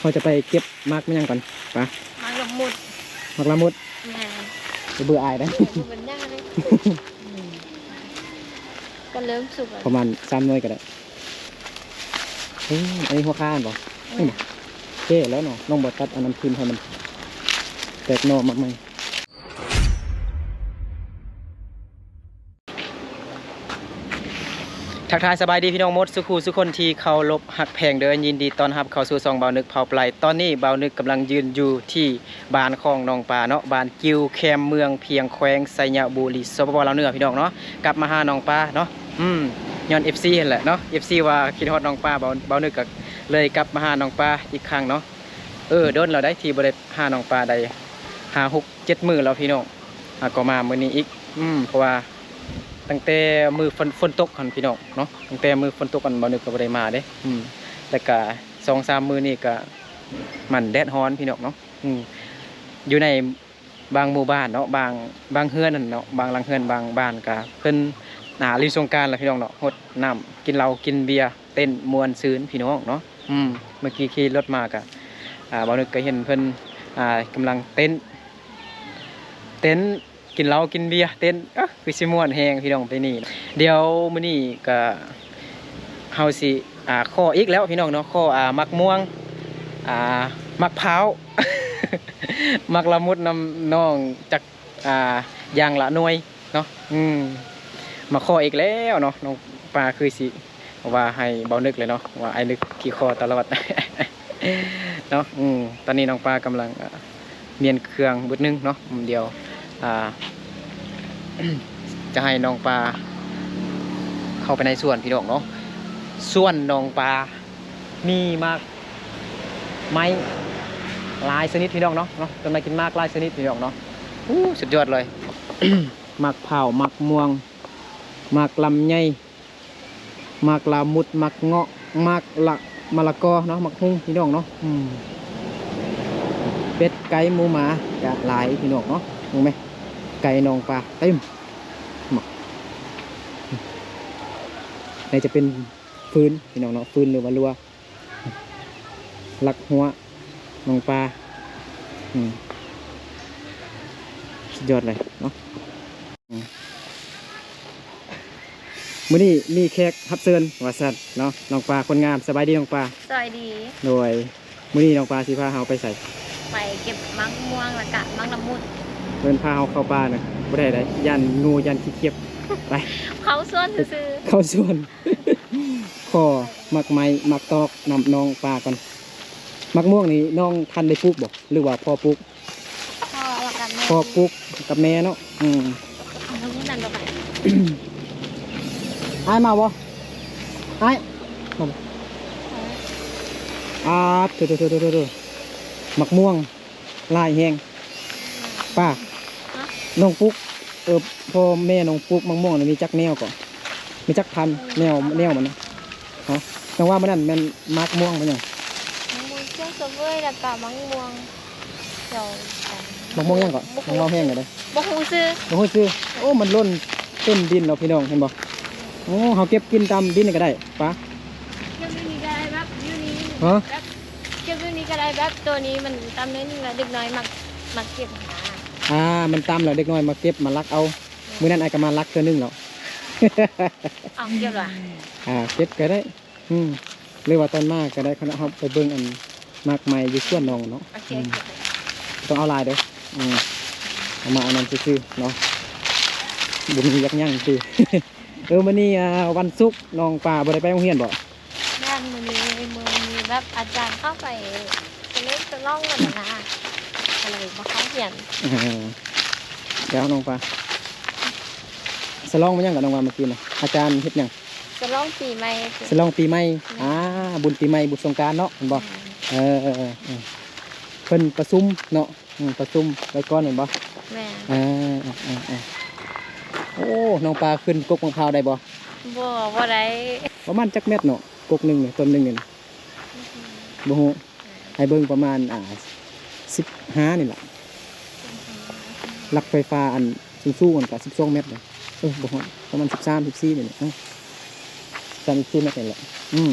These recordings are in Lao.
ເຮົາຈະໄປເກັບໝາກແມ່ນຫຍັງກ່ອນ? ປາ ໝາກລະມຸດ. ໝາກລະມຸດ? ແມ່ນ. ຢ່າເບື່ອອາຍເດີ້. ເບື່ອ ເບື່ອຍາກເລີຍ. ອືມ ກໍເລີ່ມສຸກແລ້ວ. ປະມານສາມໜ່ວຍກໍໄດ້. ໂອ້ ອັນນີ້ຫົວຄາບໍ່? ແມ່ນ. ໂອເຄແລ້ວເນາະ. ນ້ອງບໍ່ຕັດອັນນັ້ນຖິ້ມ ໃຫ້ມັນແຕກໜໍ່ມາໃໝ່. ທັກທາຍສະບາຍດີພີ່ນ້ອງໝົດສູ່ຄູ່ສູ່ຄົນທີ່ເຄົາລົບຮັກແພງເດີ້. ຍິນດີຕ້ອນຮັບເຂົ້າສູ່ຊ່ອງບ່າວນຶກເຜົາປາໄລ. ຕອນນີ້ບ່າວນຶກກຳລັງຢືນຢູ່ທີ່ບ້ານຂອງນ້ອງປາເນາະ, ບ້ານກິວ ແຄມເມືອງພຽງ ແຂວງໄຊຍະບູລີ ສປປ ລາວເໜືອ ພີ່ນ້ອງເນາະ. ກັບມາຫານ້ອງປາເນາະ. ອືມ ຍ້ອນເອັຟຊີຫັ້ນແຫຼະເນາະ, ເອັຟຊີວ່າຄິດຮອດນ້ອງປາ, ບ່າວ ບ່າວນຶກກໍເລີຍກັບມາຫານ້ອງປາອີກຄັ້ງເນາະ. ເອີ ດົນແລ້ວໃດ໋ ທີ່ບໍ່ໄດ້ຫານ້ອງປາໄດ້ຫ້າ ຫົກ ເຈັດມື້ແລ້ວພີ່ນ້ອງ. ຫາກໍມາມື້ນີ້ອີກ. ອືມ ເພາະວ່າຕັ້ງແຕ່ມື້ຝົນ ຝົນຕົກຫັ້ນພີ່ນ້ອງເນາະ, ຕັ້ງແຕ່ມື້ຝົນຕົກຫັ້ນ ບ່າວນຶກກໍບໍ່ໄດ້ມາເດ້. ອືມ ແລ້ວກະສອງສາມມື້ນີ້ກະມັນແດດຮ້ອນພີ່ນ້ອງເນາະ. ອືມ ຢູ່ໃນບາງໝູ່ບ້ານເນາະ, ບາງ ບາງເຮືອນຫັ້ນເນາະ, ບາງຫຼັງເຮືອນ ບາງບ້ານກະເພິ່ນ ອ່າ ຫຼິ້ນສົງການແລ້ວພີ່ນ້ອງເນາະ, ຫົດນ້ຳ ກິນເຫຼົ້າກິນເບຍ ເຕັ້ນມ່ວນຊື່ນພີ່ນ້ອງເນາະ. ອືມ ເມື່ອກີ້ຂີ່ລົດມາກະ ອ່າ ບ່າວນຶກກໍເຫັນເພິ່ນ ອ່າ ກຳລັງເຕັ້ນ ເຕັ້ນ ກິນເຫຼົ້າກິນເບຍ ເຕັ້ນ ເອີ ຄືຊິມ່ວນແຮງພີ່ນ້ອງປີນີ້. ດຽວມື້ນີ້ກໍເຮົາຊິ ອ່າ ຂໍອີກແລ້ວພີ່ນ້ອງເນາະ, ຂໍ ອ່າ ໝາກມ່ວງ ອ່າ ໝາກພ້າວ ໝາກລະມຸດນຳນ້ອງຈັກ ອ່າ ຢ່າງລະໜ່ວຍເນາະ. ອືມ ມາຂໍອີກແລ້ວເນາະ, ນ້ອງປາຄືຊິວ່າໃຫ້ບ່າວນຶກເລີຍເນາະ, ວ່າອ້າຍນຶກຂີ້ຂໍຕະຫຼອດເນາະ. ອືມ ຕອນນີ້ນ້ອງປາກຳລັງ ເອີ່ ມ້ຽນເຄື່ອງບຶດໜຶ່ງເນາະ. ອືມ ດຽວ ອ່າ ຈະໃຫ້ນ້ອງປາເຂົ້າໄປໃນສວນພີ່ນ້ອງເນາະ. ສວນນ້ອງປາ ມີໝາກໄມ້ຫຼາຍຊະນິດພີ່ນ້ອງເນາະ, ເນາະ ຕົ້ນໄມ້ກິນໝາກຫຼາຍຊະນິດພີ່ນ້ອງເນາະ. ໂອ້ ສຸດຍອດເລີຍ. ໝາກພ້າວ ໝາກມ່ວງ ໝາກລຳໄຍ ໝາກລະມຸດ ໝາກເງາະ ໝາກລະ ມະລະກອເນາະ, ໝາກຫຸ່ງພີ່ນ້ອງເນາະ. ອືມ ເປັດໄກ່ໝູໝາກະຫຼາຍພີ່ນ້ອງເນາະ. ເບິ່ງແມະ ໄກ່ນ້ອງປາເຕັມ. ນີ້ຈະເປັນຟືນພີ່ນ້ອງເນາະ, ຟືນ ຫຼືວ່າລົວ ລັກຫົວນ້ອງປາ. ອືມ ສຸດຍອດເລີຍເນາະ. ອືມ ມື້ນີ້ມີແຂກຮັບເຊີນວ່າຊັ້ນເນາະ, ນ້ອງປາຄົນງາມ. ສະບາຍດີນ້ອງປາ. ສະບາຍດີ. ໂດຍ ມື້ນີ້ນ້ອງປາຊິພາເຮົາໄປໃສ? ໄປເກັບໝາກມ່ວງ ແລ້ວກະໝາກລະມຸດ. ເພິ່ນພາເຮົາເຂົ້າປ່ານະ ບໍ່ໄດ້ໃດ໋ ຢ້ານງູ ຢ້ານຂີ້ຂຽບ. ໄປ ເຂົ້າສວນຊື່ໆ ເຂົ້າສວນ. ຂໍໝາກໄມ້ໝາກຕອກນຳນ້ອງປາກ່ອນ. ໝາກມ່ວງນີ້ນ້ອງທັນໄດ້ປູກບໍ່ ຫຼືວ່າພໍ່ປູກ? ພໍ່ກັບແມ່ ພໍ່ປູກກັບແມ່ເນາະ. ອືມ ອ້າຍມາບໍ່? ອ້າຍ ມາບໍ່? ອາ ໂທ້ໆໆໆ ໝາກມ່ວງ ຫຼາຍແຮງ. ປ້າ ນ້ອງປູກ ເອີ ພໍ່ແມ່ນ້ອງປູກໝາກມ່ວງນີ້ມີຈັກແນວເກາະ? ມີຈັກພັນແນວ ແນວມັນນະ? ຮະ ນ້ອງວ່າມື້ນັ້ນແມ່ນໝາກມ່ວງບໍ່ຫຍັງ? ໝາກມ່ວງຂຽວສະເຫວີຍ ແລ້ວກະໝາກມ່ວງຂຽວ ໝາກມ່ວງຫຍັງເກາະ? ນ້ອງເວົ້າແຮງແດ່ເດີ້. ບໍ່ຮູ້ຊື່ ບໍ່ຮູ້ຊື່. ໂອ້ ມັນຫຼົ່ນເຕັມດິນເນາະ ພີ່ນ້ອງເຫັນບໍ່? ໂອ້ ເຮົາເກັບກິນຕາມດິນນີ້ກໍໄດ້ ປ້າ. ເກັບຢູ່ນີ້ກໍໄດ້ ແບບຢູ່ນີ້ ຮະ ແບບ ເກັບຢູ່ນີ້ກໍໄດ້ ແບບໂຕນີ້ມັນຕ່ຳໜ້ອຍໜຶ່ງ ແລ້ວເດັກນ້ອຍມັກ ມັກເກັບຫັ້ນນະ. ອ່າ ມັນຕ່ຳແລ້ວເດັກນ້ອຍມາເກັບມາລັກເອົາ. ອືມ ມື້ນັ້ນອ້າຍກໍມາລັກເທື່ອໜຶ່ງແລ້ວ. ເອົາເກັບລະ? ອ່າ ເກັບກໍໄດ້. ອືມ ຫຼືວ່າຕອນມາກໍໄດ້ ຄັນເຮົາໄປເບິ່ງອັນໝາກໄມ້ຢູ່ສວນນ້ອງເນາະ. ໂອເຄ ອືມ ໂອເຄ ຕ້ອງເອົາຫຼາຍເດີ້. ອືມ ເອົາມາອັນນັ້ນຊື່ໆເນາະ ບໍ່ມີຫຍັງຫຍັງຕິ. ເອີ ມື້ນີ້ ອ່າ ວັນສຸກ ນ້ອງປາບໍ່ໄດ້ໄປໂຮງຮຽນບໍ່? ແມ່ນ ມື້ນີ້ ມື້ນີ້ແບບອາຈານເຂົ້າໄປ ໄປຫຼິ້ນສະຫຼອງມັນນະ ກໍເລີຍບໍ່ເຂົ້າຮຽນ. ເອີ ດຽວນ້ອງປາ ສະຫຼອງມັນຫຍັງກໍນ້ອງວ່າເມື່ອກີ້ນະ? ອາຈານເຮັດຫຍັງ? ສະຫຼອງປີໃໝ່. ສະຫຼອງປີໃໝ່. ແມ່ນ. ອ່າ ບຸນປີໃໝ່ ບຸນສົງການເນາະ ແມ່ນບໍ່? ແມ່ນ. ເອີ ເອີ ເອີ ເອີ ເພິ່ນປະຊຸມເນາະ. ອືມ ປະຊຸມໄວ້ກ່ອນແມ່ນບໍ່? ແມ່ນ. ເອີ ເອີ ເອີ ເອີ ໂອ້ ນ້ອງປາຂຶ້ນກົກໝາກພ້າວໄດ້ບໍ່? ບໍ່ ບໍ່ໄດ້. ປະມານຈັກແມັດເນາະ ກົກໜຶ່ງນີ້ ຕົ້ນໜຶ່ງນີ້ນະ? ບໍ່ຮູ້. ບໍ່ຮູ້. ໃຫ້ເບິ່ງປະມານ ອ່າ ສິບຫ້ານີ້ລະ. ຫຼັກໄຟຟ້າອັນສູງໆ ມັນກະສິບສອງແມັດເດ້. ເອີ ບໍ່ຮອດ ປະມານສິບສາມ ສິບສີ່ນີ້ແຫຼະ. ເອີ ສິບສາມ ສິບສີ່ແມັດນີ້ແຫຼະ. ອືມ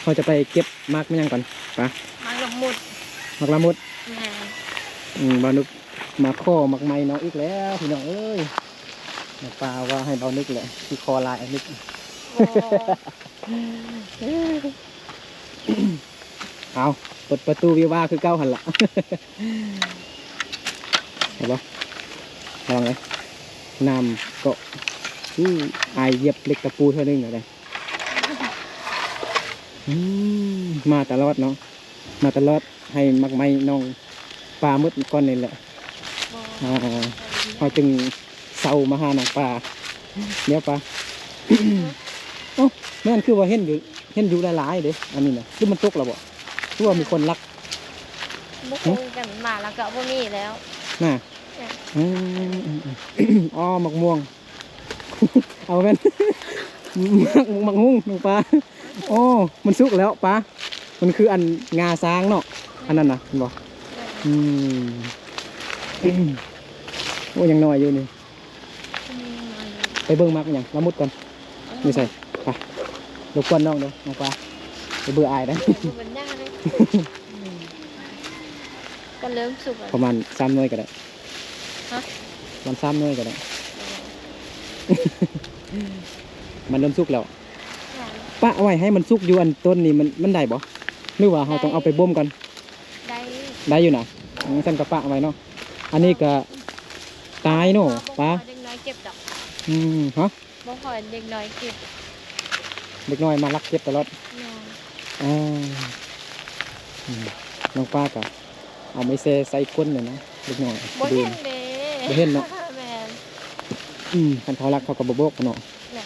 ເຮົາຈະໄປເກັບໝາກແມ່ນຫຍັງກ່ອນ? ປະ ໝາກລະມຸດ ໝາກລະມຸດ ແມ່ນ ອືມ ບ່າວນຶກມາຂໍໝາກໄມ້ນ້ອງອີກແລ້ວພີ່ນ້ອງເອີຍ. ນ້ອງປາວ່າໃຫ້ບ່າວນຶກແຫຼະ ຊິຂໍຫຼາຍອະນຶກ ໂອ້ ເອົາ ເປີດປະຕູວິວາຄືເກົ່າຫັ້ນລະ ເຫັນບໍ່ ລອງເລີຍ ນ້ຳເກາະ ອື ອາຍຢຽບເຫຼັກຕະປູເທື່ອໜຶ່ງແລ້ວເດ້. ອືມ ມາຕະຫຼອດເນາະ ມາຕະຫຼອດ ໃຫ້ໝາກໄມ້ນ້ອງປາໝົດກ່ອນນີ້ແຫຼະ ບໍ່ ອ່າ ເຮົາຈຶ່ງເຊົາມາຫານ້ອງປາ ດຽວປາ ເອົ້າ ແມ່ນຄືວ່າເຫັນຢູ່ ເຫັນຢູ່ຫຼາຍໆເດ້ ອັນນີ້ນະ ຫຼືມັນຕົກແລ້ວບໍ່ ຫຼືວ່າມີຄົນລັກ ບໍ່ຮູ້ຄືກັນ ມາແລ້ວກໍບໍ່ມີແລ້ວ ນະ ອືມ ອໍ ໝາກມ່ວງ ເອົາແມ່ນ ໝາກ ໝາກຫຸ່ງນ້ອງປາ ໂອ້ ມັນສຸກແລ້ວປາ ມັນຄືອັນງາຊ້າງເນາະ ອັນນັ້ນນະ ເຫັນບໍ່ ອືມ ໂອ້ ຍັງນ້ອຍຢູ່ນີ້ ໄປເບິ່ງໝາກຫຍັງລະມຸດກ່ອນ ຢູ່ໃສ ໄປ ລົບກວນນ້ອງເດີ້ ນ້ອງປາ ໄປເບື່ອອາຍເດີ້ ບໍ່ເປັນຫຍັງເດ້ ກໍເລີ່ມສຸກແລ້ວ ປະມານສາມໜ່ວຍກໍໄດ້ ຮະ ມັນສາມໜ່ວຍກໍໄດ້ ມັນເລີ່ມສຸກແລ້ວ ແມ່ນ ປະໄວ້ໃຫ້ມັນສຸກຢູ່ອັນຕົ້ນນີ້ ມັນ ມັນໄດ້ບໍ່ ຫຼືວ່າເຮົາຕ້ອງເອົາໄປບົ່ມກ່ອນ ໄດ້ ໄດ້ຢູ່ນະ ອືມ ຊັ້ນກໍປະໄວ້ເນາະ ອັນນີ້ກໍຕາຍເນາະ ບໍ່ ປາ ບໍ່ເດັກນ້ອຍເກັບດອກ ອືມ ຮະ ບໍ່ພໍເດັກນ້ອຍເກັບ ເດັກນ້ອຍມາລັກເກັບຕະຫຼອດ ແມ່ນ ອ່າ ອືມ ນ້ອງປາກໍເອົາໄມ້ແຊໃສ່ກົ້ນນັ້ນນະ ເດັກນ້ອຍ ບໍ່ເຫັນເດ້ ບໍ່ເຫັນເນາະ ແມ່ນ ອືມ ຄັນເຂົາລັກເຂົາກໍບໍ່ບອກເນາະ ແມ່ນ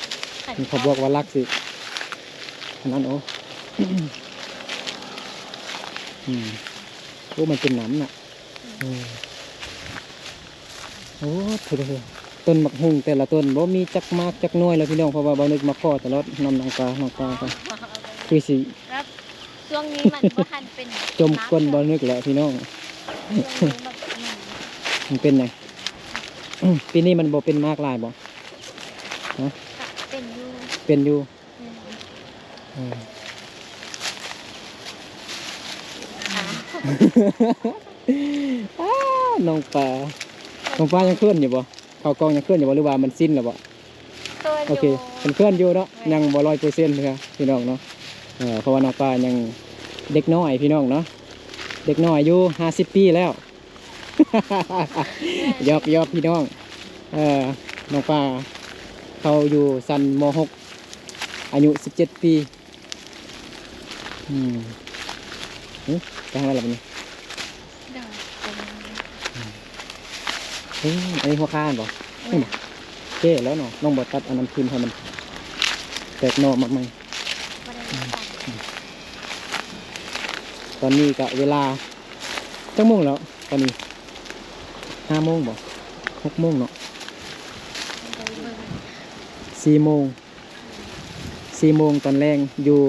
ຄັນເຂົາບອກວ່າລັກຊິ ອັນນັ້ນ ໂອ້ ອືມ ໂອ້ ມັນເປັນນ້ຳນະ ອືມ ໂອ້ ໂທ້ໆ ຕົ້ນໝາກຫຸ່ງແຕ່ລະຕົ້ນບໍ່ມີຈັກໝາກຈັກໜ່ວຍແລ້ວພີ່ນ້ອງ ເພາະວ່າບ່າວນຶກມາຂໍຕະຫຼອດນຳນ້ອງປາ ນ້ອງປາກໍຄືຊິ ແບບຊ່ວງນີ້ມັນບໍ່ທັນເປັນ ຈົມກົ້ນບ່າວນຶກແຫຼະພີ່ນ້ອງ ຊ່ວງນີ້ແບບ ມັນເປັນຫຍັງ ປີນີ້ມັນບໍ່ເປັນໝາກຫຼາຍບໍ່ ຮະ ກະເປັນຢູ່ ເປັນຢູ່ ອືມ ເອີ ອ້າ ນ້ອງປາ ນ້ອງປາຍັງເຂີນຢູ່ບໍ່? ເຂົ້າກ້ອງຍັງເຂີນຢູ່ບໍ່ ຫຼືວ່າມັນຊິນແລ້ວບໍ່? ເຂີນຢູ່ ໂອເຄ ເຂີນຢູ່ເນາະ ແມ່ນ ຍັງບໍ່ຮ້ອຍເປີເຊັນເທື່ອພີ່ນ້ອງເນາະ ເອີ ເພາະວ່ານ້ອງປາຍັງເດັກນ້ອຍພີ່ນ້ອງເນາະ ເດັກນ້ອຍຢູ່ ຫ້າສິບປີແລ້ວ ຢອກໆ ພີ່ນ້ອງ ເອີ ນ້ອງປາເຂົ້າຢູ່ຊັ້ນ ມໍຫົກ ອາຍຸສິບເຈັດປີ ອືມ ຫຶ ໄປທາງໃດລະບັດນີ້? ໂດຍ ອືມ ອັນນີ້ຫົວຄາແມ່ນບໍ່? ແມ່ນ ໂອເຄແລ້ວເນາະ ນ້ອງບໍ່ຕັດອັນນັ້ນຖິ້ມໃຫ້ມັນແຕກໜໍ່ມາໃໝ່ ບໍ່ໄດ້ ອືມ ຕັດ ອືມ ຕອນນີ້ກະເວລາ ຈັກໂມງແລ້ວຕອນນີ້? ຫ້າໂມງບໍ່? ຫົກໂມງເນາະ ໄປເບິ່ງ ສີ່ໂມງ ສີ່ໂມງຕອນແລງ ຢູ່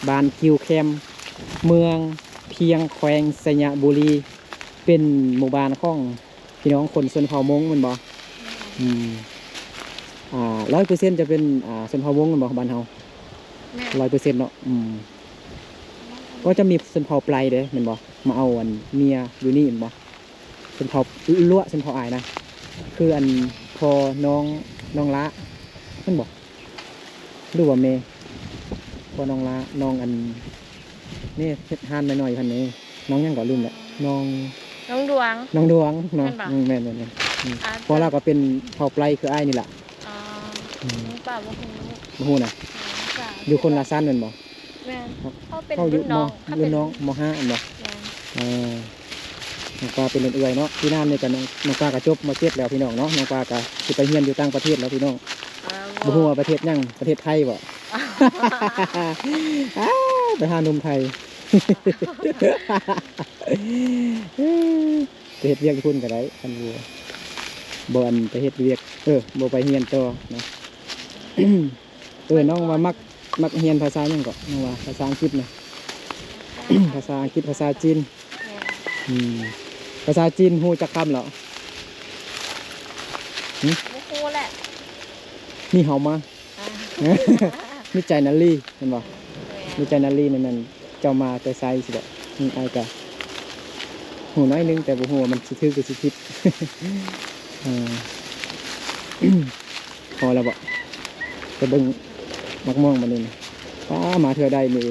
ບ້ານກິວແຄມ ເມືອງພຽງ ແຂວງໄຊຍະບູລີ ເປັນໝູ່ບ້ານຂອງພີ່ນ້ອງຄົນຊົນເຜົ່າມົ້ງແມ່ນບໍ່? ແມ່ນ ອືມ ອ່າ ຮ້ອຍເປີເຊັນຈະເປັນ ອ່າ ຊົນເຜົ່າມົ້ງແມ່ນບໍ່ ບ້ານເຮົາ? ແມ່ນ ຮ້ອຍເປີເຊັນເນາະ ອືມ ແມ່ນ ກໍຈະມີຊົນເຜົ່າໄປເດ້ແມ່ນບໍ່? ມາເອົາອັນເມຍຢູ່ນີ້ແມ່ນບໍ່? ຊົນເຜົ່າ ລວ ຊົນເຜົ່າອາຍນະ ຄືອັນພໍ່ນ້ອງ ນ້ອງຫຼ້າແມ່ນບໍ່? ຫຼືວ່າແມ່ ພໍ່ນ້ອງຫຼ້າ ນ້ອງອັນນີ້ ເຮັດຮ້ານນ້ອຍໆຢູ່ຫັ້ນເດ້ ນ້ອງຫຍັງກໍລືມແລ້ວ ນ້ອງ ນ້ອງດວງ ນ້ອງດວງເນາະ ແມ່ນບໍ່? ອືມ ແມ່ນໆໆ ອືມ ອ່າ ພໍ່ລາວກໍເປັນເຜົ່າໄປຄືອ້າຍນີ້ລະ ອໍ ອືມ ນ້ອງປາບໍ່ຮູ້ ບໍ່ຮູ້ນະ ນ້ອງປາ ຢູ່ຄົນລະຊັ້ນແມ່ນບໍ່? ແມ່ນ ເຂົາເປັນ ເຂົາຢູ່ ລຸ້ນນ້ອງ ມ ເຂົາເປັນ ລຸ້ນນ້ອງ ມໍຫ້າ ແມ່ນບໍ່? ແມ່ນ ເອີ ນ້ອງປາເປັນເອື້ອຍເນາະ ປີໜ້ານີ້ກໍນ້ອງ ນ້ອງປາກໍຈົບ ມໍເຈັດ ແລ້ວພີ່ນ້ອງເນາະ ນ້ອງປາກໍຊິໄປຮຽນຢູ່ຕ່າງປະເທດແລ້ວພີ່ນ້ອງ ເອີ ບໍ່ຮູ້ວ່າປະເທດຫຍັງ ປະເທດໄທບໍ່? ອ້າ ໄປຫາໜຸ່ມໄທ ໄປເຮັດວຽກຢູ່ພຸ້ນກໍໄດ້ ຄັນບໍ່ ບໍ່ອັນໄປເຮັດວຽກ ເອີ ບໍ່ໄປຮຽນຕໍ່ນະ. ເອີ ນ້ອງວ່າມັກ ມັກຮຽນພາສາຫຍັງເກາະ? ນ້ອງວ່າພາສາອັງກິດນະ ພາສາອັງກິດ ພາສາຈີນ ແມ່ນ ອືມ ພາສາຈີນຮູ້ຈັກຄຳແລ້ວ? ຫຶ ບໍ່ຮູ້ແຫຼະ ນີ້ເຮົາມາ ອ່າ ມີໃຈນາລີແມ່ນບໍ່? ແມ່ນ ມີໃຈນາລີນີ້ແມ່ນເຈົ້າມາແຕ່ໄສຊິບໍ? ອືມ ອ້າຍກະຮູ້ໜ້ອຍໜຶ່ງ ແຕ່ບໍ່ຮູ້ວ່າມັນຊິຖືກຫຼືຊິຜິດ. ເອີ ພໍແລ້ວບໍ? ໄປເບິ່ງໝາກມ່ວງບາດນີ້ນະ. ປ້າ ມາເທື່ອໃດນີ້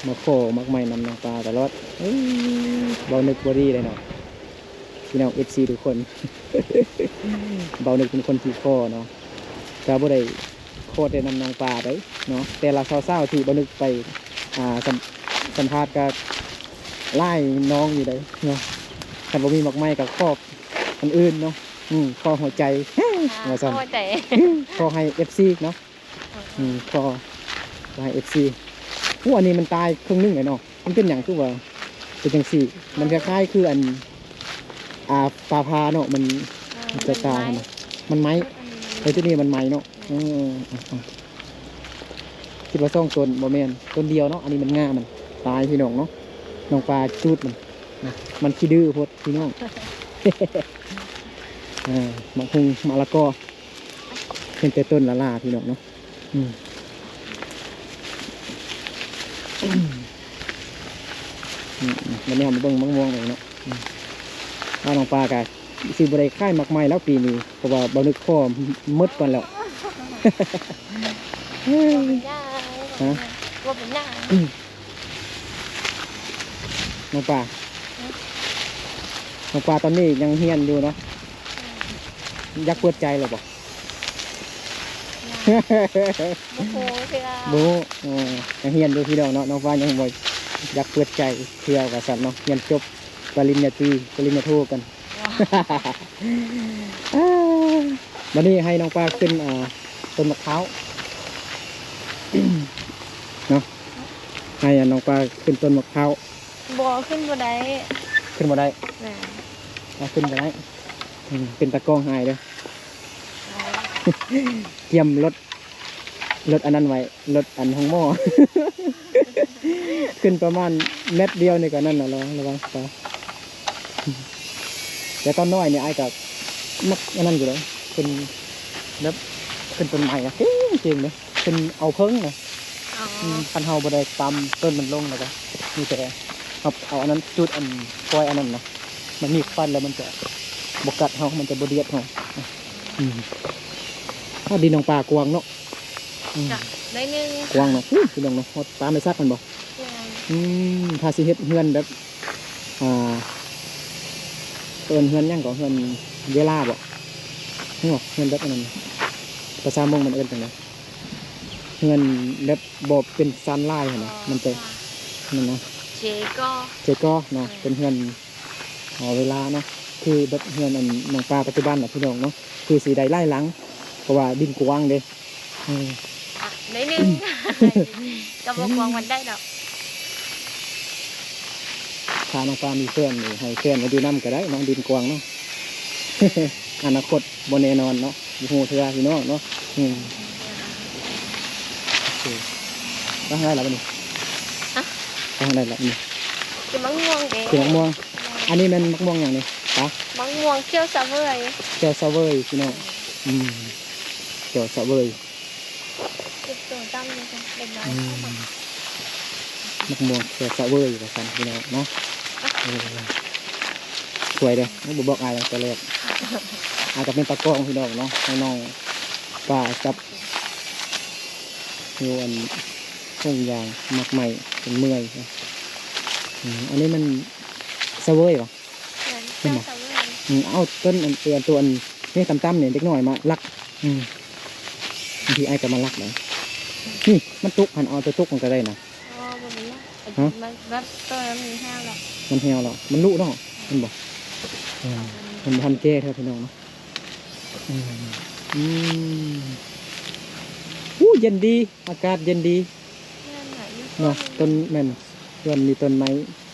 ມາຂໍໝາກໄມ້ນຳນ້ອງປາຕະຫຼອດ. ເອີ ເວົ້ານຶກບໍ່ດີເດ້ເນາະ ພີ່ນ້ອງເອັຟຊີທຸກຄົນ. ເວົ້ານຶກເປັນຄົນຂີ້ຂໍເນາະ ກະບໍ່ໄດ້ຂໍແຕ່ນຳນ້ອງປາເດ້ເນາະ. ແຕ່ລະສາວໆທີ່ເວົ້ານຶກໄປ ອ່າ ສຳ ສຳພາດກະຫຼາຍນ້ອງຢູ່ເດ້ເນາະ. ຄັນບໍ່ມີໝາກໄມ້ກະຂໍອັນອື່ນເນາະ. ອືມ ຂໍຫົວໃຈ ອ່າ ວ່າຊັ້ນ ຂໍຫົວໃຈ ຂໍໃຫ້ເອັຟຊີເນາະ. ອືມ ຂໍ ຂໍໃຫ້ເອັຟຊີ. ໂອ້ ອັນນີ້ມັນຕາຍເຄິ່ງໜຶ່ງແລ້ວເນາະ. ມັນເປັນຫຍັງຄືວ່າເປັນຈັ່ງຊີ້? ມັນຄ້າຍໆຄືອັນ ອ່າ ຟ້າຜ່າເນາະ ມັນ ອ່າ ມັນຈະຕາຍຫັ້ນນະ. ມັນໄໝ້ ມັນໄໝ້ ເອີ ຈຸດນີ້ມັນໄໝ້ເນາະ. ເອີ ຄິດວ່າສອງຕົ້ນ ບໍ່ແມ່ນ ຕົ້ນດຽວເນາະ. ອັນນີ້ມັນງ່າມັນຕາຍພີ່ນ້ອງເນາະ. ນ້ອງປາຈູດມັນນະ ມັນຂີ້ດື້ໂພດພີ່ນ້ອງ. ອ່າ ໝາກຫຸ່ງ ມະລະກອ ເຫັນແຕ່ຕົ້ນຫຼ້າໆ ພີ່ນ້ອງເນາະ. ອືມ ອືມ ບັດນີ້ເຮົາມາເບິ່ງໝາກມ່ວງເລີຍເນາະ. ອືມ ອ້າ ນ້ອງປາກະຊິບໍ່ໄດ້ຂາຍໝາກໄມ້ແລ້ວປີນີ້ ເພາະວ່າບ່າວນຶກຂໍໝົດກ່ອນແລ້ວ. ບໍ່ເປັນຫຍັງ ຮະ? ບໍ່ເປັນຫຍັງ. ນ້ອງປາ ຮະ? ນ້ອງປາຕອນນີ້ຍັງຮຽນຢູ່ເນາະ. ອືມ ຢາກເປີດໃຈແລ້ວບໍ່? ຍັງ ບໍ່ຮູ້ເທື່ອ ບໍ່ຮູ້. ເອີ ຍັງຮຽນຢູ່ພີ່ນ້ອງເນາະ. ນ້ອງປາຍັງບໍ່ຢາກເປີດໃຈເທື່ອວ່າຊັ້ນເນາະ. ຮຽນຈົບປະລິນຍາຕີ ປະລິນຍາໂທກັນ. ອ່າ ບັດນີ້ໃຫ້ນ້ອງປາຂຶ້ນ ອ່າ ຕົ້ນໝາກພ້າວເນາະ. ໃຫ້ ອ່າ ນ້ອງປາຂຶ້ນຕົ້ນໝາກພ້າວ. ບໍ່ ຂຶ້ນບໍ່ໄດ້ ຂຶ້ນບໍ່ໄດ້. ແມ່ນ ເອົາ ຂຶ້ນບໍ່ໄດ້. ອືມ ເປັນຕາກ້ອງຫາຍເດີ້. ຕຽມລົດ ລົດອັນນັ້ນໄວ້ ລົດອັນໂຮງໝໍ. ຂຶ້ນປະມານແມັດດຽວນີ້ກໍນັ້ນນະ ລະ ລະວັງຕາ. ແຕ່ຕອນນ້ອຍນີ້ ອ້າຍກໍມັກອັນນັ້ນຢູ່ເດ້ ຂຶ້ນແບບ ຂຶ້ນຕົ້ນໄມ້ນະ ເກັ່ງໆເດ້ ຂຶ້ນເອົາເພິ່ງນະ. ອໍ ອືມ ຄັນເຮົາບໍ່ໄດ້ຕຳຕົ້ນມັນລົງ ແລ້ວກໍມີແຕ່ເຮົາເອົາອັນນັ້ນ ຈູດອັນ ປ່ອຍອັນນັ້ນນະ ມັນມີຄວັນແລ້ວມັນຈະບໍ່ກັດເຮົາ ມັນຈະບໍ່ດຽດເຮົາ. ອືມ ອ້າ ດິນນ້ອງປາກວ້າງເນາະ. ອືມ ກະໜ້ອຍໜຶ່ງ ກວ້າງເນາະ. ອູ້ ພີ່ນ້ອງເນາະ ຮອດປານໄມ້ສັກແມ່ນບໍ່? ແມ່ນ. ອືມ ຖ້າຊິເຮັດເຮືອນແບບ ອ່າ ເອີ້ນເຮືອນຫຍັງເກາະ ເຮືອນເວລາບໍ? ເຮືອນ ເຮືອນແບບອັນນັ້ນ ພາສາມົ້ງມັນເອີ້ນຈັ່ງໃດ? ເຮືອນແບບບໍ່ເປັນຊານລາຍຫັ້ນນະ. ອໍ ມັນຈະ ນັ້ນນະ ເຈກໍ ເຈກໍເນາະ. ເອີ ເປັນເຮືອນຫໍເວລາເນາະ ຄືແບບເຮືອນອັນນ້ອງປາປັດຈຸບັນນະ ພີ່ນ້ອງເນາະ ຄືຊິໄດ້ຫຼາຍຫຼັງ ເພາະວ່າດິນກວ້າງເດ້. ອືມ ອ່ະ ໜ້ອຍໜຶ່ງ ກໍບໍ່ກວ້າງປານໃດດອກ. ຖ້ານ້ອງປາມີແຟນນີ້ ໃຫ້ແຟນມາຢູ່ນຳກໍໄດ້ເນາະ ດິນກວ້າງເນາະ. ອະນາຄົດບໍ່ແນ່ນອນເນາະ ບໍ່ຮູ້ເທື່ອພີ່ນ້ອງເນາະ. ອືມ ໂອເຄ ໄປທາງໃດລະບັດນີ້? ຮະ? ໄປທາງໃດລະບັດນີ້? ກິນໝາກມ່ວງເດ້ ກິນໝາກມ່ວງ. ແມ່ນ. ອັນນີ້ແມ່ນໝາກມ່ວງຫຍັງນີ້? ປາ ໝາກມ່ວງຂຽວສະເຫວີຍ ຂຽວສະເຫວີຍ ພີ່ນ້ອງ. ອືມ ຂຽວສະເຫວີຍ ເກັບໂຕດຳຢູ່ເດ້ ເດັກນ້ອຍເຂົ້າມາ. ອືມ ໝາກມ່ວງແຄສະເວີຍວ່າຊັ້ນ ພີ່ນ້ອງເນາະ. ເອີ ສວຍເດີ້ ບໍ່ບອກອ້າຍຕັ້ງແຕ່ແລກ. ອ້າຍກໍເປັນຕາກ້ອງ ພີ່ນ້ອງເນາະ ໃຫ້ນ້ອງປາຈັບຢູ່ອັນທົ່ງຢາງໝາກໄມ້ຈົນເມື່ອຍ. ອືມ ອັນນີ້ມັນສະເວີຍຫວາ? ແມ່ນ ແມ່ນບໍ່? ສະເວີຍ. ອືມ ເອົາຕົ້ນອັນ ເອີ ອັນຕົວອັນນີ້ຕ່ຳໆນີ້ ເດັກນ້ອຍມາລັກ. ອືມ ບາງທີອ້າຍກໍມາລັກນະ. ນີ້ມັນຕົກຫັ້ນ ເອົາແຕ່ຕົກມັນກໍໄດ້ນະ. ອໍ ບໍ່ມີ. ຮະ? ມັນແບບ ໂຕນັ້ນມັນແຫ້ວແລ້ວ ມັນແຫ້ວແລ້ວ ມັນລຸເນາະ ແມ່ນບໍ່? ເອີ ມັນບໍ່ທັນແກ່ເທື່ອ ພີ່ນ້ອງເນາະ. ອືມ ອືມ ອູ້ ເຢັນດີ ອາກາດເຢັນດີ. ແມ່ນນະ ຢູ່ ເນາະ ຕົ້ນ ແມ່ນ ສວນມີຕົ້ນໄມ້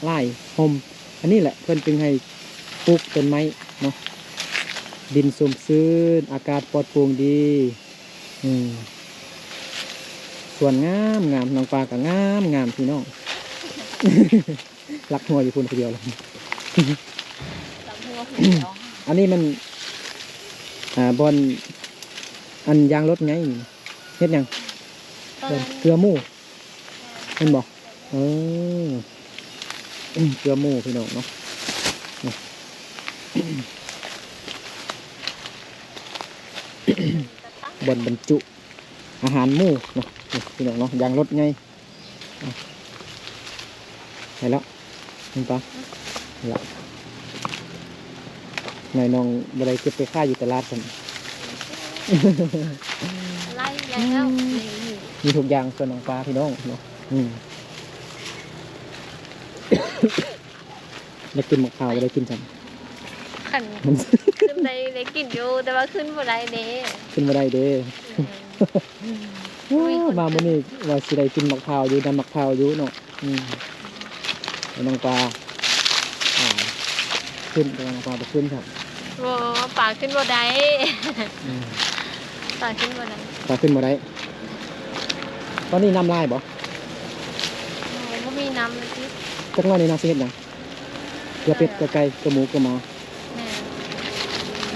ຫຼາຍຮົ່ມ. ອັນນີ້ແຫຼະເພິ່ນຈຶ່ງໃຫ້ປູກຕົ້ນໄມ້ເນາະ ດິນຊຸ່ມຊື່ນ ອາກາດປອດໂປ່ງດີ. ອືມ ສວນງາມໆ ນ້ອງປາກໍງາມໆ ພີ່ນ້ອງ. ລັກຫົວຢູ່ພຸ້ນຜູ້ດຽວເລີຍ ລັກຫົວຜູ້ດຽວ. ອັນນີ້ມັນ ອ່າ ບ່ອນອັນຢາງລົດໄງ ເຮັດຫຍັງ? ເກືອໝູ ແມ່ນບໍ່? ໂອ້ ເກືອໝູພີ່ນ້ອງເນາະ ນີ້ ບ່ອນບັນຈຸອາຫານໝູເນາະ ນີ້ພີ່ນ້ອງເນາະ ຢາງລົດໃຫຍ່ ໄປແລ້ວ ເຫັນປະ ລະ ນ້ອຍນ້ອງບໍ່ໄດ້ເກັບໄປຂາຍຢູ່ຕະຫຼາດຊັ້ນ ໄລ່ແລ້ວ ມີທຸກຢ່າງສວນນ້ອງປາພີ່ນ້ອງເນາະ ອືມ ໄດ້ກິນໝາກພ້າວ ບໍ່ໄດ້ກິນຊັ້ນ ຄັນຂຶ້ນໄດ້ ໄດ້ກິນຢູ່ ແຕ່ວ່າຂຶ້ນບໍ່ໄດ້ເດ້ ຂຶ້ນບໍ່ໄດ້ເດ້ ອືມ ໂອ້ຍ ມາມື້ນີ້ວ່າຊິໄດ້ກິນໝາກພ້າວຢູ່ ນຳໝາກພ້າວຢູ່ເນາະ ອືມ ແຕ່ນ້ອງປາ ອ່າ ຂຶ້ນ ແຕ່ວ່ານ້ອງປາບໍ່ຂຶ້ນຄັບ ບໍ່ ປາຂຶ້ນບໍ່ໄດ້ ອືມ ປາຂຶ້ນບໍ່ໄດ້ ປາຂຶ້ນບໍ່ໄດ້ ຕອນນີ້ນ້ຳຫຼາຍບໍ່? ໂອ້ ບໍ່ມີນ້ຳແລ້ວຕິ ຈັກໜ້ອຍນີ້ນ້ອງຊິເຮັດຫຍັງ? ເກືອເປັດ ເອີ ເກືອໄກ່ ເກືອໝູ ເກືອໝາ ແມ່ນ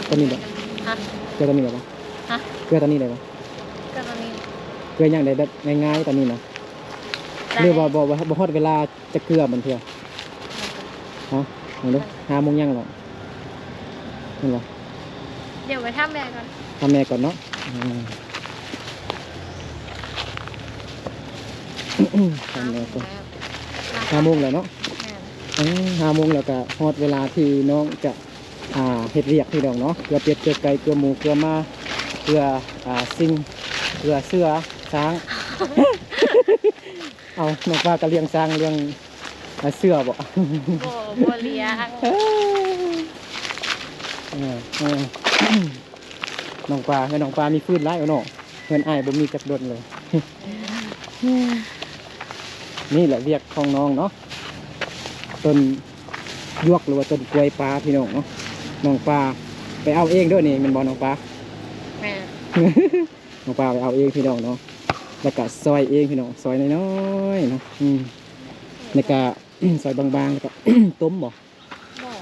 ຕອນນີ້ບໍ່? ຮະ? ເກືອຕອນນີ້ໄດ້ບໍ່? ຮະ? ເກືອຕອນນີ້ໄດ້ບໍ່? ເກືອຕອນນີ້ ເກືອຫຍັງໄດ້ແບບງ່າຍໆຕອນນີ້ນະ ໄດ້ ຫຼືວ່າບໍ່ ບໍ່ ບໍ່ຮອດເວລາຈະເກືອມັນເທື່ອ? ຮະ? ເບິ່ງດູ ຫ້າໂມງຫຍັງແລ້ວ ແມ່ນບໍ່? ດຽວໄປຖາມແມ່ກ່ອນ ຖາມແມ່ກ່ອນເນາະ ອືມ ຖາມແມ່ກ່ອນ ຫ້າໂມງແລ້ວເນາະ ແມ່ນ ເອີ ຫ້າໂມງແລ້ວກໍຮອດເວລາທີ່ນ້ອງຈະ ອ່າ ເຮັດວຽກພີ່ນ້ອງເນາະ ເກືອເປັດ ເກືອໄກ່ ເກືອໝູ ເກືອໝາ ເກືອ ອ່າ ຊິງ ເກືອເສືອ ຊ້າງ ເອົາ ນ້ອງປາກໍລ້ຽງຊ້າງ ລ້ຽງ ອ່າ ເສືອບໍ່? ບໍ່ ບໍ່ລ້ຽງ ເອີ ເອີ ເອີ ນ້ອງປາ ເຮືອນນ້ອງປາມີຟືນຫຼາຍເນາະ ເຮືອນອ້າຍບໍ່ມີຈັກດົນເລີຍ ນີ້ແຫຼະວຽກຂອງນ້ອງເນາະ ຕົ້ນຢວກ ຫຼືວ່າຕົ້ນກ້ວຍປ່າພີ່ນ້ອງເນາະ ນ້ອງປາໄປເອົາເອງເດີ້ນີ້ ແມ່ນບໍ່ນ້ອງປາ? ແມ່ນ ນ້ອງປາໄປເອົາເອງພີ່ນ້ອງເນາະ ແລ້ວກະຊອຍເອງພີ່ນ້ອງ ຊອຍນ້ອຍໆເນາະ ອືມ ແລ້ວກະ ຊອຍບາງໆ ແລ້ວກະຕົ້ມບໍ່? ບໍ່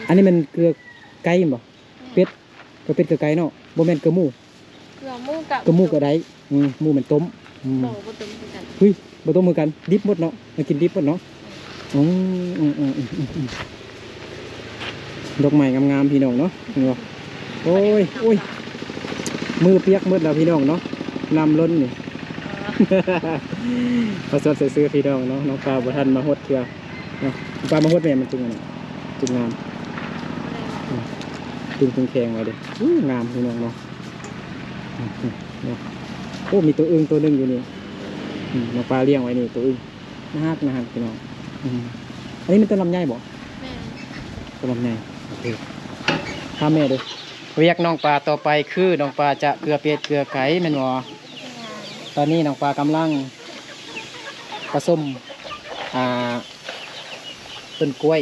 ອັນນີ້ແມ່ນເກືອໄກ່ແມ່ນບໍ່? ແມ່ນ ເປັດ ເກືອເປັດເກືອໄກ່ເນາະ ບໍ່ແມ່ນເກືອໝູ? ເກືອໝູກະ ເກືອໝູກະໄດ້ ອືມ ໝູແມ່ນຕົ້ມ ອືມ ບໍ່ ບໍ່ຕົ້ມຄືກັນ ຫຸ້ຍ ບໍ່ຕົ້ມຄືກັນ ດິບໝົດເນາະ ມາກິນດິບໝົດເນາະ ອືມ ອືມ ອືມ ດອກໄມ້ງາມໆ ພີ່ນ້ອງເນາະ ເຫັນບໍ່? ໂອ້ຍ ໂອ້ຍ ມືປຽກໝົດແລ້ວພີ່ນ້ອງເນາະ ນ້ຳລົ້ນນີ້ ເອີ ປະຊົດຊື່ໆ ພີ່ນ້ອງເນາະ ນ້ອງປາບໍ່ທັນມາຫົດເທື່ອ ເນາະ ປາມາຫົດແມ່ນມັນຈຶ່ງອັນນັ້ນ ຈຶ່ງງາມ ອືມ ຈຶ່ງແຂງໄວ້ເດ້ ອູ້ ງາມພີ່ນ້ອງເນາະ ອືມ ເນາະ ໂອ້ ມີໂຕອຶ່ງໂຕໜຶ່ງຢູ່ນີ້ ອືມ ນ້ອງປາລ້ຽງໄວ້ນີ້ໂຕອຶ່ງ ໜ້າຮັກ ໜ້າຮັກພີ່ນ້ອງ ອືມ ອັນນີ້ແມ່ນຕົ້ນລຳໄຍບໍ່? ແມ່ນ ຕົ້ນລຳໄຍ ໂອເຄ ຖາມແມ່ເດີ້ ວຽກນ້ອງປາຕໍ່ໄປຄືນ້ອງປາຈະເກືອເປັດເກືອໄກ່ແມ່ນບໍ່? ແມ່ນ ຕອນນີ້ນ້ອງປາກຳລັງປະສົມ ອ່າ ຕົ້ນກ້ວຍ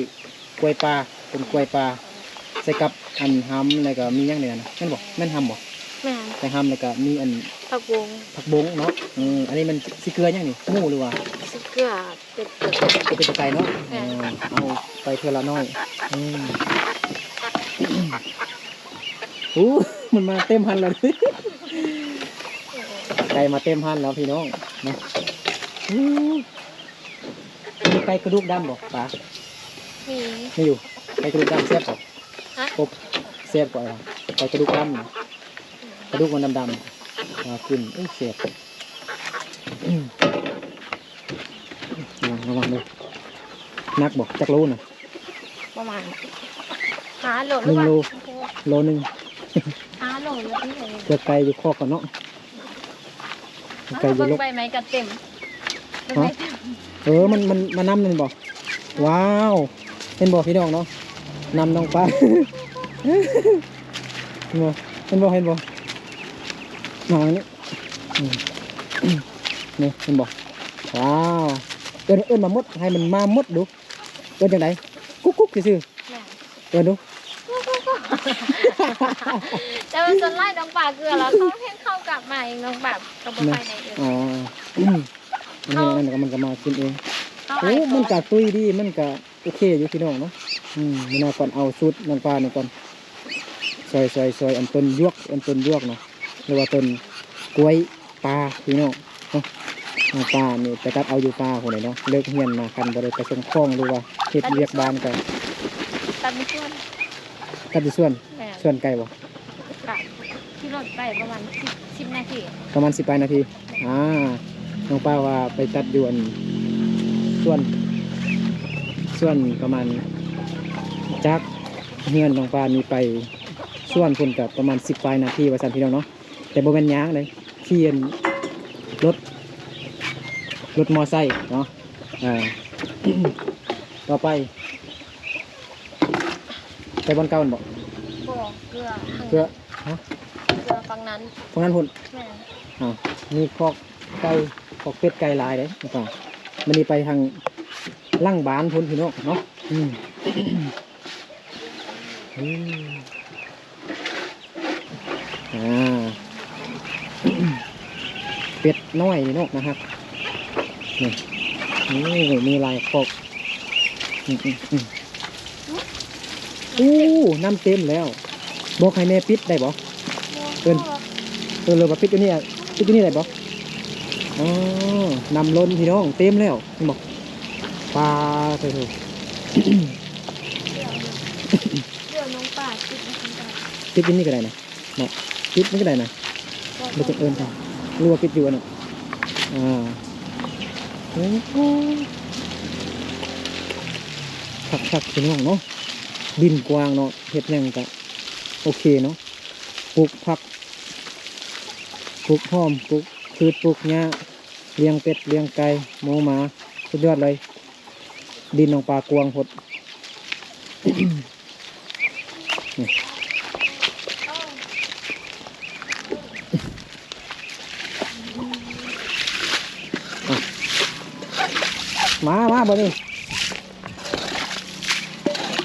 ກ້ວຍປ່າ ຕົ້ນກ້ວຍປ່າ ໃສ່ກັບອັນຮຳ ແລ້ວກໍມີຫຍັງແດ່ນະ ແມ່ນບໍ່? ແມ່ນຮຳບໍ່? ແມ່ນ ໃສ່ຮຳ ແລ້ວກໍມີອັນ ຜັກບົ້ງ ຜັກບົ້ງເນາະ ເອີ ອັນນີ້ມັນຊິເກືອຫຍັງນີ້ ໝູຫຼືວ່າ ຊິເກືອເປັດ ເປັດ ເປັດ ໄກ່ເນາະ ແມ່ນ ເອີ ເອົາໄປເທື່ອລະໜ້ອຍ ອືມ ໂອ້ ມັນມາເຕັມຫັ້ນແລ້ວ ໄກ່ມາເຕັມຫັ້ນແລ້ວພີ່ນ້ອງເນາະ ໂອ້ ມີໄກ່ກະດູກດຳບໍ່ປາ? ມີ ມີຢູ່ ໄກ່ກະດູກດຳແຊບບໍ່? ຮະ? ອົບແຊບກວ່າໄກ່ກະດູກດຳນະ ກະດູກມັນດຳໆ ຫາກິນ ໂອ້ຍ ແຊບ ລະວັງເດີ້ ໜັກບໍ່? ຈັກໂລນະ? ປະມານຫ້າໂລ ໜຶ່ງໂລ ໂລໜຶ່ງ ຫ້າໂລຢູ່ຕິ ເພື່ອໄກ່ຢູ່ຄອກກ່ອນເນາະ ໄກ່ຢູ່ລົກ ເບິ່ງໃບໄມ້ກໍເຕັມ ຮະ? ເອີ ມັນ ມັນ ມັນນຳແມ່ນບໍ່? ວ້າວ ເຫັນບໍ່ພີ່ນ້ອງເນາະ ນຳນ້ອງປາ ເຫັນບໍ່ ເຫັນບໍ່ ເຫັນບໍ່ ມານີ້ ອືມ ນີ້ເຫັນບໍ່? ວ້າວ ເອີ້ນ ເອີ້ນມາໝົດ ໃຫ້ມັນມາໝົດດູ ເອີ້ນຈັ່ງໃດ? ກຸກໆ ຊື່ໆ ແມ່ນ ເອີ້ນດູ ແຕ່ວ່າສ່ວນຫຼາຍນ້ອງປາເກືອລະ ເຂົາເຫັນເຂົາກັບມາເອງ ນ້ອງປາກໍບໍ່ຄ່ອຍໄດ້ເອີ້ນ ອໍ ອັນນີ້ ເຂົາ ອັນນັ້ນກໍມັນກໍມາກິນເອງ ເຂົາ ໂອ້ ອາຍ ມັນກໍຕຸ້ຍດີ ມັນກໍໂອເຄຢູ່ພີ່ນ້ອງເນາະ ອືມ ມື້ໜ້າກ່ອນເອົາສູດນ້ອງປານີ້ກ່ອນ ຊອຍ ຊອຍ ຊອຍ ອັນຕົ້ນຢວກ ອັນຕົ້ນຢວກເນາະ ຫຼືວ່າຕົ້ນກ້ວຍປ່າພີ່ນ້ອງເນາະ ນ້ອງປານີ້ໄປຕັດເອົາຢູ່ປ່າພຸ້ນແຫຼະເນາະ. ເລີກຮຽນມາຄັນບໍ່ໄດ້ໄປສົ່ງຂອງ ຫຼືວ່າເຮັດວຽກບ້ານກໍ ຕັດຢູ່ສວນ ຕັດຢູ່ສວນ. ແມ່ນ. ສວນໄກບໍ່? ກະຂີ່ລົດໄປປະມານສິບ ສິບນາທີ. ປະມານສິບປາຍນາທີ. ແມ່ນ. ອ່າ ນ້ອງປາວ່າໄປຕັດຢູ່ອັນສວນ ສວນປະມານ ຈາກເຮືອນນ້ອງປານີ້ໄປສວນພຸ້ນກະປະມານສິບປາຍນາທີວ່າຊັ້ນ ພີ່ນ້ອງເນາະ. ແຕ່ບໍ່ແມ່ນຍ່າງເດ້ ຂີ່ອັນລົດ ລົດມໍໄຊເນາະ. ອ່າ ຕໍ່ໄປ ໄປບ່ອນເກົ່າຫັ້ນບໍ່? ບໍ່ ເກືອ ເກືອ ຮະ? ເກືອຝັ່ງນັ້ນ ຝັ່ງນັ້ນພຸ້ນ. ແມ່ນ. ອ້າວ ມີຄອກໄກ່ ຄອກເປັດໄກ່ຫຼາຍເດ້. ແລ້ວກະມື້ນີ້ໄປທາງຫຼັງບ້ານພຸ້ນ ພີ່ນ້ອງເນາະ. ອືມ ອືມ ອ່າ ເປັດນ້ອຍນີ້ເນາະ ໜ້າຮັກ. ນີ້ ໂອ້ ມີຫຼາຍຄອກ. ອືມໆໆ ໂອ້ ນ້ຳເຕັມແລ້ວ. ບອກໃຫ້ແມ່ປິດໄດ້ບໍ່? ເອີ້ນ ເອີ້ນເລີຍວ່າປິດຢູ່ນີ້ ປິດຢູ່ນີ້ໄດ້ບໍ່? ອໍ ນ້ຳລົ້ນພີ່ນ້ອງ ເຕັມແລ້ວ ເຫັນບໍ່? ປາ ໂທ້ ດຽວນ້ອງປາປິດ ປິດຢູ່ນີ້ກໍໄດ້ນະ ເນາະ ປິດມັນກໍໄດ້ນະ. ບໍ່ຕ້ອງເອີ້ນ ຫຼືວ່າປິດຢູ່ອັນນັ້ນ. ອ່າ ໂອ້ໂຫ ຄັກໆ ພີ່ນ້ອງເນາະ. ດິນກວ້າງເນາະ ເຮັດຫຍັງກະໂອເຄເນາະ. ປູກຜັກ ປູກຫອມ ປູກພືດ ປູກຫຍ້າ ລ້ຽງເປັດ ລ້ຽງໄກ່ ໝູ ໝາ ສຸດຍອດເລີຍ. ດິນນ້ອງປາກວ້າງໂພດ. ມາ ມາ ບາດນີ້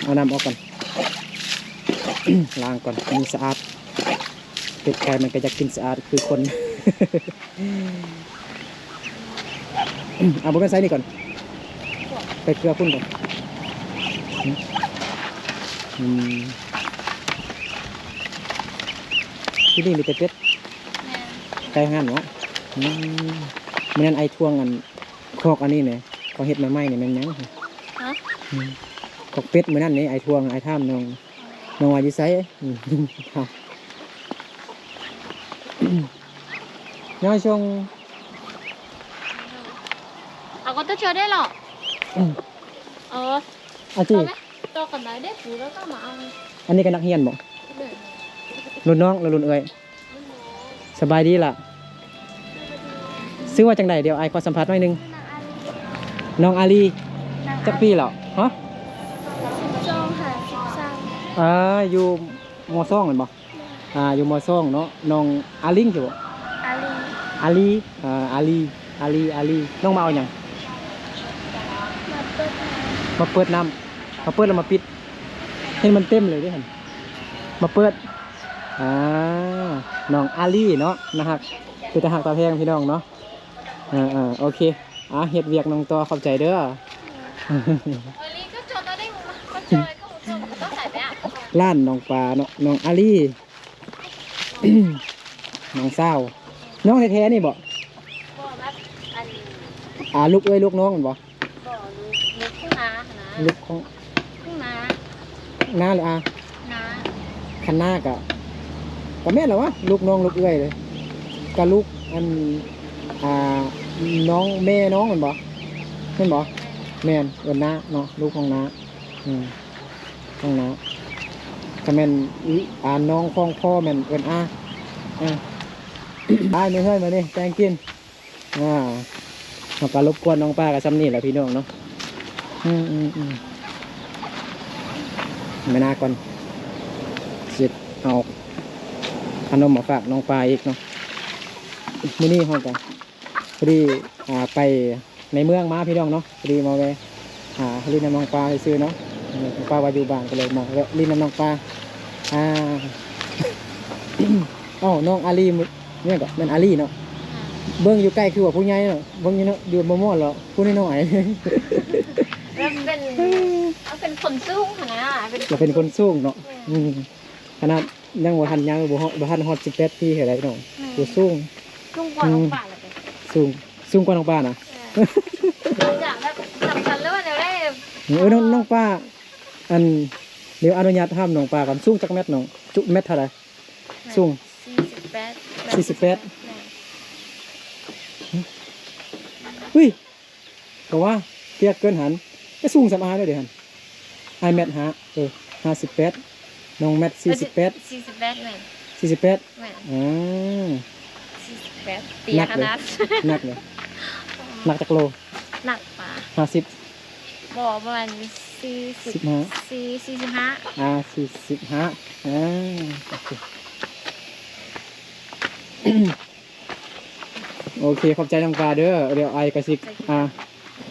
ເອົານ້ຳອອກກ່ອນ ລ້າງກ່ອນໃຫ້ມັນສະອາດ. ເປັດໄກ່ມັນກໍຢາກກິນສະອາດຄືຄົນ. ເອົາ ບໍ່ແມ່ນໃສ່ນີ້ກ່ອນ ໃສ່ເກືອພຸ້ນກ່ອນ. ອືມ ທີ່ນີ້ມີແຕ່ເປັດ ແມ່ນ ໄກ່ຫັ້ນເນາະ. ອືມ ມື້ນັ້ນອ້າຍທວງອັນ ຄອກອັນນີ້ແຫຼະ ເຂົາເຮັດໃໝ່ໆນີ້ແມ່ນຫຍັງ? ຮະ? ອືມ ຄອກເປັດມື້ນັ້ນນີ້ ອ້າຍທວງ ອ້າຍຖາມນ້ອງ ນ້ອງວ່າຢູ່ໃສ? ອືມ ຍາຍຊົງ ເອົາກໍຕົວເຈົ້າໄດ້ເນາະ. ອືມ ເອີ ອັນທີ່ ຕໍ່ກັນໄດ້ເດ້ ປູແລ້ວກໍມາເອົາ. ອັນນີ້ກໍນັກຮຽນບໍ່? ແມ່ນ. ລຸ້ນນ້ອງ ຫຼື ລຸ້ນເອື້ອຍ? ສະບາຍດີລະ ຊື່ວ່າຈັ່ງໃດ? ດຽວອ້າຍຂໍສຳພາດໜ້ອຍໜຶ່ງ. ນ້ອງອາລີ. ຈັກປີແລ້ວ? ຮະ? ສອງຫ້າສິບສາມ. ອ່າ ຢູ່ ມ.ສອງ ແມ່ນບໍ່? ແມ່ນ. ອ່າ ຢູ່ ມ.ສອງ ເນາະ. ນ້ອງອາລິງ ຊິບໍ່? ອາລີ. ອາລີ ອ່າ ອາລີ ອາລີ ອາລີ. ນ້ອງມາເອົາຫຍັງ? ມາເປີດນ້ຳ ມາເປີດນ້ຳ ມາເປີດແລ້ວມາປິດ ເຫັນມັນເຕັມເລີຍເດ້ຫັ້ນ ມາເປີດ. ອ່າ ນ້ອງອາລີເນາະ ໜ້າຮັກ ເປັນຕາຮັກຕາແພງພີ່ນ້ອງເນາະ. ເອີ ເອີ ໂອເຄ ອ່າ ເຮັດວຽກນ້ອງຕໍ່ ຂອບໃຈເດີ. ເອີ ລີກໍຈອດໄດ້ ກໍຈອດກໍຕ້ອງໃສ່ແບບ ຫຼານນ້ອງປາເນາະ ນ້ອງອາລີ ນ້ອງສາວ ນ້ອງແທ້ໆນີ້ບໍ່? ບໍ່ ແບບອັນ ອ່າ ລູກເອື້ອຍລູກນ້ອງແມ່ນບໍ່? ບໍ່ ລູກ ລູກຂອງນ້າຫັ້ນນະ ລູກຂອງ ຂອງນ້າ ນ້າຫຼືອາ? ນ້າ. ຄັນນ້າກະ ກະແມ່ນລະວະ ລູກນ້ອງລູກເອື້ອຍເລີຍ ກະລູກອັນ ອ່າ ນ້ອງແມ່ນ້ອງແມ່ນບໍ່? ແມ່ນບໍ່? ແມ່ນ ເອີ້ນນ້າເນາະ ລູກຂອງນ້າ. ອືມ ຂອງນ້າ ກະແມ່ນ ອາ ນ້ອງຂອງພໍ່ແມ່ນເອີ້ນອາ. ເອີ ໄປມື້ເຮືອນມື້ນີ້ແຕ່ງກິນ. ອ່າ ເຮົາກໍລົບກວນນ້ອງປາກໍຊ່ຳນີ້ແຫຼະພີ່ນ້ອງເນາະ. ອືມ ອືມ ອືມ ມານາກ່ອນ ຊິເອົາຂະໜົມມາຝາກນ້ອງປາອີກເນາະ. ມື້ນີ້ເຮົາກໍພໍດີ ອ່າ ໄປໃນເມືອງມາພີ່ນ້ອງເນາະ ພໍດີມາແວ່ ອ່າ ຫຼິ້ນນຳນ້ອງປາຊື່ໆເນາະ. ນ້ອງປາວ່າຢູ່ບ້ານ ກໍເລີຍມາແວ່ຫຼິ້ນນຳນ້ອງປາ. ອ່າ ເອົ້າ ນ້ອງອາລີ ແມ່ນກໍ ແມ່ນອາລີເນາະ. ອ່າ ເບິ່ງຢູ່ໃກ້ຄືວ່າຜູ້ໃຫຍ່ເນາະ ເບິ່ງຢູ່ເນາະ ຢູ່ມໍ່ໆເນາະ ຜູ້ນ້ອຍໆ. ເອີ ເປັນ ເອົາເປັນຄົນສູງຫັ້ນນະ ເປັນ ລາວເປັນຄົນສູງເນາະ. ແມ່ນ. ອືມ ຂະໜາດຍັງບໍ່ທັນໃຫຍ່ ບໍ່ຮອດ ບໍ່ທັນຮອດສິບແປດປີເທື່ອໃດເນາະ. ແມ່ນ. ໂອ້ ສູງ ສູງກວ່າ ອືມ ນ້ອງປານແລ້ວເດ້ ສູງ ສູງກວ່ານ້ອງປານະ? ເອີ ຢາກແບບສຳຄັນເລີຍວ່າແນວໃດ. ເອີ ນ້ອງ ນ້ອງປາ ອັນ ດຽວອະນຸຍາດຖາມນ້ອງປາກ່ອນ ສູງຈັກແມັດນ້ອງ? ຈຸແມັດເທົ່າໃດ? ສູງ ສີ່ສິບແປດ ສີ່ສິບແປດ ແມ່ນ. ຫຶ ອຸ້ຍ ກໍວ່າເຕ້ຍເກີນຫັ້ນ ແຕ່ສູງສ່ຳອ້າຍເດ້ຫັ້ນ. ອ້າຍແມັດຫ້າ ເອີ ຫ້າສິບແປດ ນ້ອງແມັດສີ່ສິບແປດ ສີ່ສິບແປດ ແມ່ນ ສີ່ສິບແປດ ແມ່ນ. ອືມ ສີ່ສິບແປດ ເຕ້ຍຂະໜາດ ໜັກເລີຍ. ໜັກຈັກໂລ? ໜັກປານ ຫ້າສິບ ບໍ່ ປະມານສີ່ສິບ ສິບຫ້າ ສີ່ ສີ່ສິບຫ້າ ອ່າ ສີ່ສິບຫ້າ ອ່າ ໂອເຄ ໂອເຄ ຂອບໃຈນ້ອງປາເດີ. ດຽວອ້າຍກະຊິ ອ່າ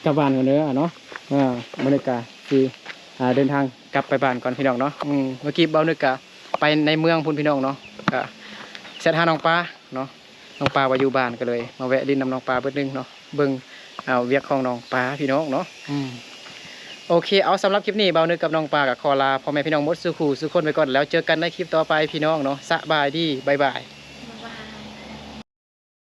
ກັບບ້ານກ່ອນເດີເນາະ. ອ່າ ມື້ນີ້ກະຊິ ອ່າ ເດີນທາງກັບໄປບ້ານກ່ອນພີ່ນ້ອງເນາະ. ອືມ ເມື່ອກີ້ບ່າວນຶກກະໄປໃນເມືອງພຸ້ນພີ່ນ້ອງເນາະ ກະແຊັດຫານ້ອງປາເນາະ. ນ້ອງປາວ່າຢູ່ບ້ານ ກໍເລີຍມາແວະຫຼິ້ນນຳນ້ອງປາເບິດໜຶ່ງເນາະ ເບິ່ງ ອ່າ ວຽກຂອງນ້ອງປາພີ່ນ້ອງເນາະ. ອືມ ໂອເຄ ເອົາ ສຳລັບຄລິບນີ້ ບ່າວນຶກກັບນ້ອງປາກໍຂໍລາພໍ່ແມ່ພີ່ນ້ອງໝົດສູ່ຄູ່ສູ່ຄົນໄປກ່ອນ ແລ້ວເຈີກັນໃນຄລິບຕໍ່ໄປພີ່ນ້ອງເນາະ. ສະບາຍດີ ບາຍບາຍ.